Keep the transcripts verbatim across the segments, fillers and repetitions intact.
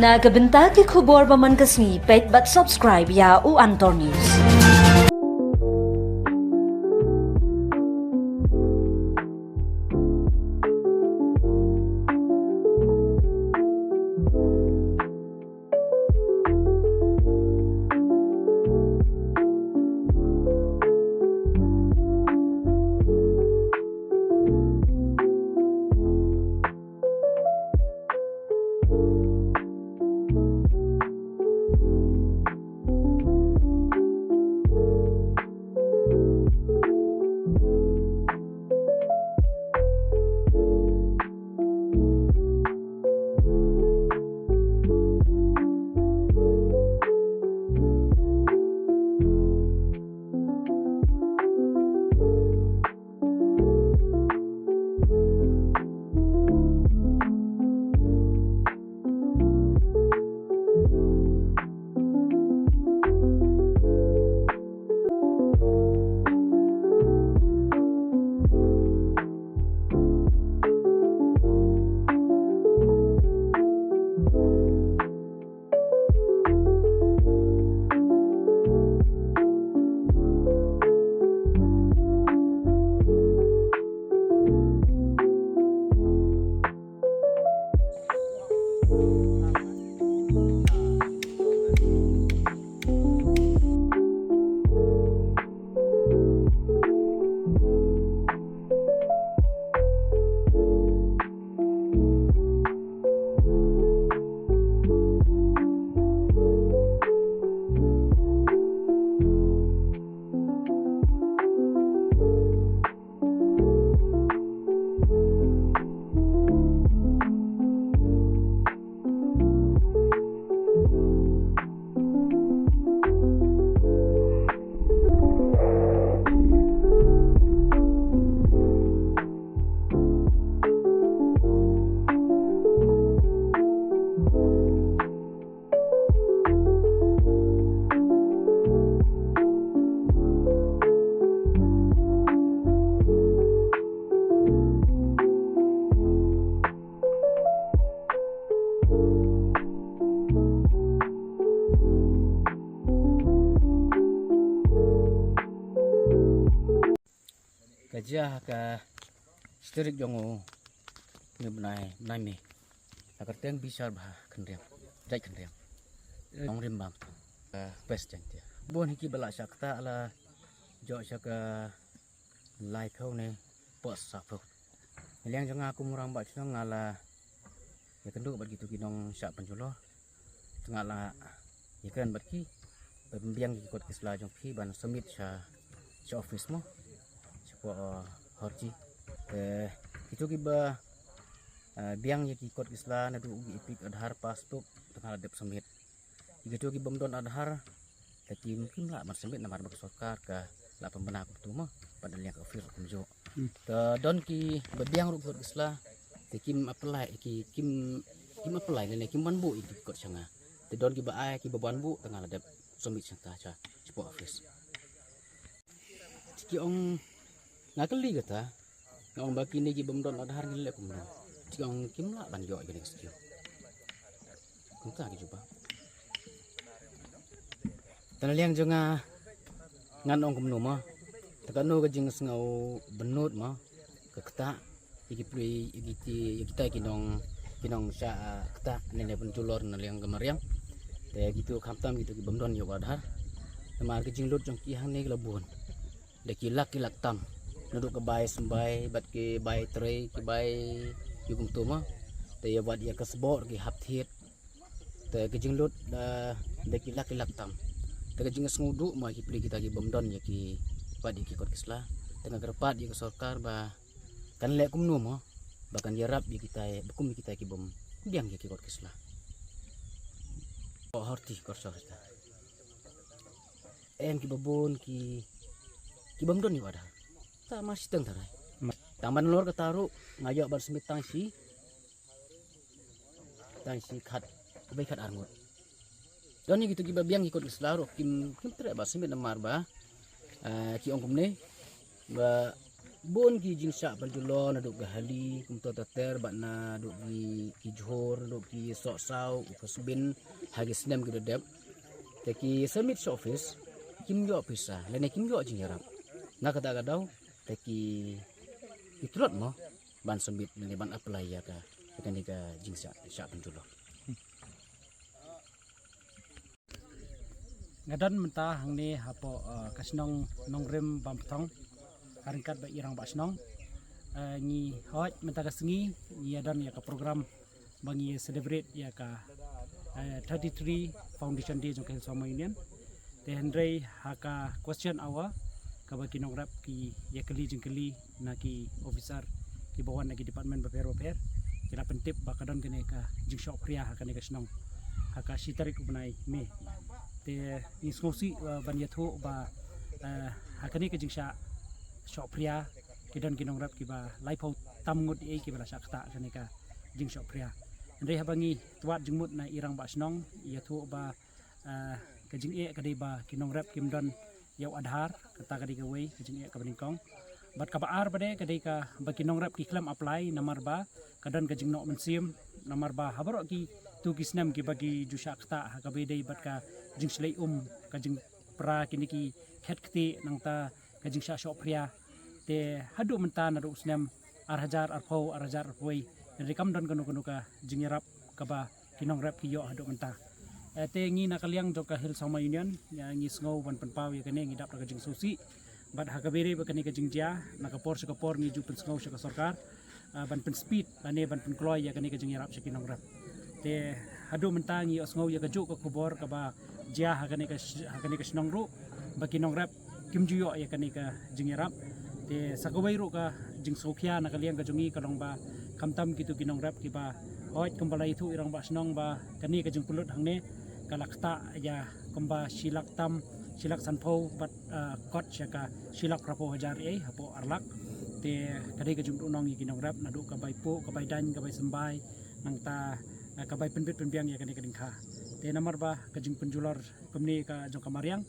Na ka bynta ki khubor ba man ka sngi, peit bad subscribe ïa u Antor News. Ka jia ha ka shi tarik jong u, ni bnai, bnai May. Ha ka kyrteng Bishar Bha Khynriang, Jait Khynriang, Nongrim Bam, ka West Jaintia. Bun hi kiba la shah ktah la jooh sha ka laiphew ne poh saphew. Liang jong nga kum u Rangbah Shnong nga la ïakynduh bad kitu ki nongshah pynjulor. Te nga la ïakren bad ki ba pynbiang ki kot ki sla jong phi ban submit sha, sha office mo, shapoh, uh, Horti. Te kitu kiba, uh, biang ïa ki kot ki sla naduh u EPIC, Aadhaar, passbook, te nga la dep submit. Ïa kitu ki bym don Aadhaar, te kim, kim lah ban submit namar ba ka sorkar ka la pynbna kumtu mo, bad na liang ka office kumjuh. Hmm. Te don kiba biang ruh ki kot ki sla, te kim apply, ki, kim, kim apply lane kim wan buh ïa ki kot sha nga. Te don kiba ai, kiba wan buh, te nga la dep submit sha ka, sha, shapoh office. Te ki ong, nga kylli kata, nga ong ba kine ki bym don Aadhaar ngin leh kumno. Te ki ong kim lah ban ïoh ïa kane ka scheme. Kumta ki jubab. Te na liang jong nga ngan ong kumno mo. Te kano ka jingsngew bynnud mo, ka ktah ïa ki pli, ïa ki, ïa kita ki nong, ki nongshah, ah, ktah ne, ne pynjulor na liang ka mariang. Te kitu khamtam kitu ki bym don ïa u Aadhaar. Namar ka jinglut jong ki hangne ka la bun. Da ki lak ki lak tam. Naduh ka bai symbai bad ki bai trei, ki bai ïa kumtu mo. Te ïa wat ïa ka sboh ki hap thied. Te ka jinglut, eh, da ki lak ki lak tam. Te ka jingsngewduh mo ki pli kita ki bym don ïa ki, wat ïa ki kot ki sla. Te nga kyrpad ïa ka sorkar ba kan leh kumno mo, ba kan ïarap ïa kita, ba kum ïa kita ki bym biang ïa ki kot ki sla. Horti, Horti. Em kiba bun ki, ki bym don ïa u Aadhaar. Ta mar shiteng tharai. Ma- Tang ban lor kata ruh nga ïoh ban submit tang shi, tang shi khat, bai khat ar ngut. Don ïa kitu kiba biang ki kot ki sla ruh kim, kim treh ban submit namar ba, eh, ki ong kumne ba Bun ki jingshah pynjulor naduh ka hali kumta ter bad naduh ki, ki jhur, naduh ki sohsaw u khasbin ha ki snem ki dep. Te ki submit sha office, kim ïoh pisa lane kim ïoh jingïarap. Na kata ka daw te ki, ki tlot mo ban submit lane ban apply ïa ka, ïa kane ka jingshah, shah pynjulor. Nga don mynta hangne hapoh, eh, ka shnong Nongrim Bamthong, ha ryngkat bad i rangbah shnong. Eh, ngi hoi mynta ka sngi ngi ïa don ïa ka program ba ngi celebrate ïa ka, eh, thirty-three Foundation Day jong ka Hill Sawma Union. Te hynrei ha ka question hour kaba ki nongrep ki ïa kylli jingkylli na ki officer kiba wan na ki department bapher bapher, ki la pyntip ba ka don kane ka jingshoh phria ha kane ka shnong ha ka shi tarik u bnai May. Te ngi sngewsih, eh, ban ïathuh ba, eh, ha kane ka jingshah shoh phria ki don ki nongrep kiba laiphew tam ngut ei kiba la shah ktah kane ka jingshoh phria. Hynrei haba ngi twad jingmut na i rangbah shnong ïathuh ba, eh, ka jingeh ka dei ba ki nongrep kim don ïa u Aadhaar, kata ka dei kawei ka jingeh kaba nyngkong. Bad kaba ar ba dei ka dei kaba ki nongrep ki khlem apply namar ba ka don ka jingnoh mynsiem, namar ba ha baroh kitu ki snem kiba ki ju shah ktah ha kaba ïadei bad ka jingshlei um, ka jingpra kine ki khet kti nangta ka jingshah shoh phria. Te haduh mynta naduh u snem ar hajar arphew, ar hajar arphew wei, hynrei kam don kano kano ka jingïarap kaba ki nongrep ki ïoh haduh mynta. Eh, te ngi na ka liang jong ka Hill Sawma Union, ïa, ngi sngew ban pynpaw ïa kane, ngi dap da ka jingsngewsih. Bad ha kaba ïadei bad kane ka jingjia, na ka por sha ka por ngi ju pynsngew sha ka sorkar, eh, ban pynspeed lane ban pynkloi ïa kane ka jingïarap sha ki nongrep. Te haduh mynta ngi ïohsngew ïa kajuh ka khubor kaba jia ha kane ka sh-, ha kane ka shnong ruh ba ki nongrep kim ju ïoh ïa kane ka jingïarap. Te sa kawei ruh ka jingsngewkhia na ka liang ka jong ngi ka long ba khamtam kitu ki nongrep kiba hoi kumba la ïathuh i rangbah shnong ba kane ka jingpynlut hangne ka la ktah ïa kumba shi lak tam, shi lak sanphew bad, ah, kot sha ka shi lak phraphew hajar ei hapoh ar lak. Te ka dei ka jingduhnong ïa ki nongrep naduh ka bai puh, ka bai daiñ, ka bai symbai, nangta, ah, ka bai pynbit pynbiang ïa kane ka ding kha. Te namar ba ka jingpynjulor kumne ka jong ka mariang,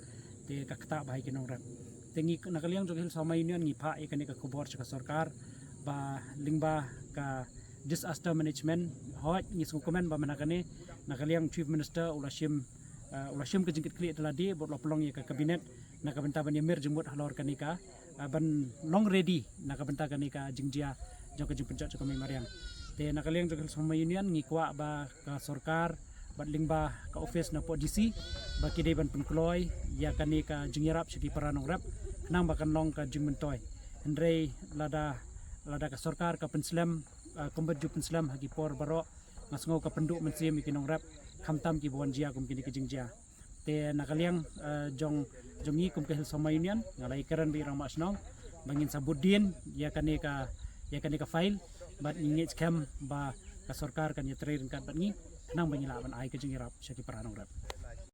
te ka ktah bha ïa ki nongrep. Te ngi na ka liang jong ka Hill Sawma Union ngi phah ïa kane ka khubor sha ka sorkar ba lyngba ka disaster management, hoi ngi sngewkmen ba mynta kane na ka liang Chief Minister u la shim, eh, u la shim ka jingkitkhlieh da lade bad u la pynlong ïa ka cabinet na ka bynta ban ïamir jingmut halor kane ka, eh, ban long ready na ka bynta kane ka jingjia jong ka jingpynjot jong ka mei mariang. Te na ka liang jong ka Hill Sawma Union ngi kwah ba ka sorkar bad lyngba ka office na poh D C ba ki dei ban pynkloi ïa kane ka jingïarap sha ki para nongrep khnang ba kan long ka jingmyntoi. Hynrei lada, lada ka sorkar ka pynslem, ah, kumba ju pynslem ha ki por baroh, nga sngew ka pynduh mynsiem ïa ki nongrep khamtam kiba wan jia kum kine ki jingjia. Te na ka liang, eh, jong, jong ngi kum ka Hill Sawma Union nga la ïakren bad i rangbah shnong ba ngin sa bud dien ïa kane ka, ïa kane ka file bad ngi ngeit skhem ba ka sorkar kan ïatrei ryngkat bad ngi khnang ba ngi lah ban ai ka jingïarap sha ki para nongrep.